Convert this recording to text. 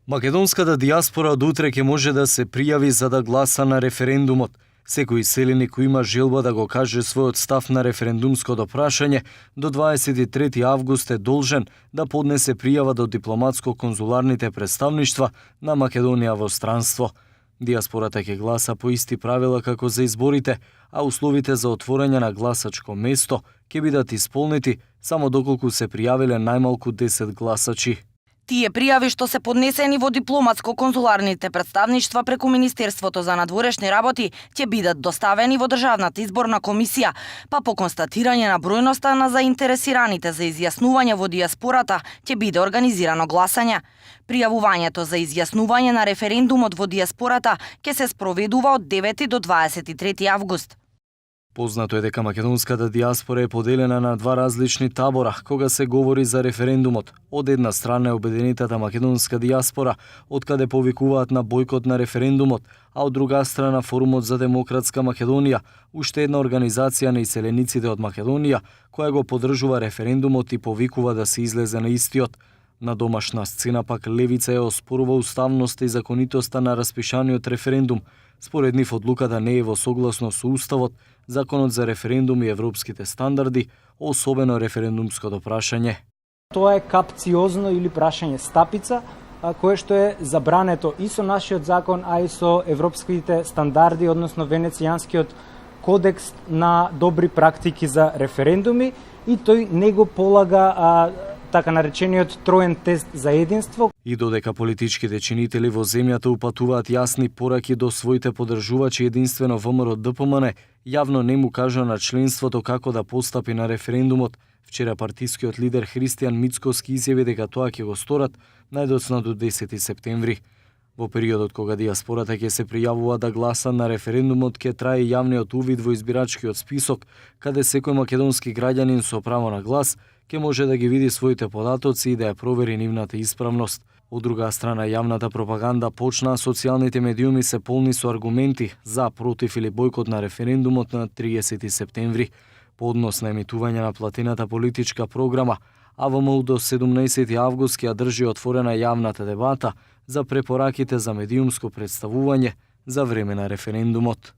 Македонската диаспора од утре ќе може да се пријави за да гласа на референдумот. Секој селеник кој има желба да го каже својот став на референдумското прашање до 23 август е должен да поднесе пријава до дипломатско-конзуларните представништва на Македонија во странство. Диаспората ќе гласа по исти правила како за изборите, а условите за отворање на гласачко место ќе бидат исполнети само доколку се пријавиле најмалку 10 гласачи. Тие пријави што се поднесени во дипломатско-конзуларните представништва преку Министерството за надворешни работи ќе бидат доставени во Државната изборна комисија, па по констатирање на бројноста на заинтересираните за изјаснување во диаспората ќе биде организирано гласање. Пријавувањето за изјаснување на референдумот во диаспората ќе се спроведува од 9 до 23 август. Познато е дека македонската диаспора е поделена на два различни табора кога се говори за референдумот. Од една страна е обединетата македонска диаспора, од каде повикуваат на бојкот на референдумот, а од друга страна Форумот за демократска Македонија, уште една организација на иселениците од Македонија, која го поддржува референдумот и повикува да се излезе на истиот. На домашна сцена пак левица ја оспорува уставноста и законитоста на распишаниот референдум. Според нив одлуката не е во согласно со Уставот, Законот за референдум и европските стандарди, особено референдумското прашање. Тоа е капциозно или прашање стапица, кое што е забрането и со нашиот закон, а и со европските стандарди, односно Венецијанскиот кодекс на добри практики за референдуми, и тој не го полага така наречениот троен тест за единство. И додека политичките чинители во земјата упатуваат јасни пораки до своите поддржувачи единствено ВМРО-ДПМН, јавно не му кажа на членството како да постапи на референдумот. Вчера партискиот лидер Христијан Мицкоски изјави дека тоа ќе го сторат најдоцна до 10 септември. Во периодот кога диаспората ќе се пријавува да гласа на референдумот, ќе трае јавниот увид во избирачкиот список, каде секој македонски граѓанин со право на глас ќе може да ги види своите податоци и да ја провери нивната исправност. Од друга страна, јавната пропаганда почна, социјалните медиуми се полни со аргументи за, против или бојкот на референдумот на 30 септември, по однос на емитување на платената политичка програма, АВМУ до 17 август ќе ја држи отворена јавната дебата за препораките за медиумско представување за време на референдумот.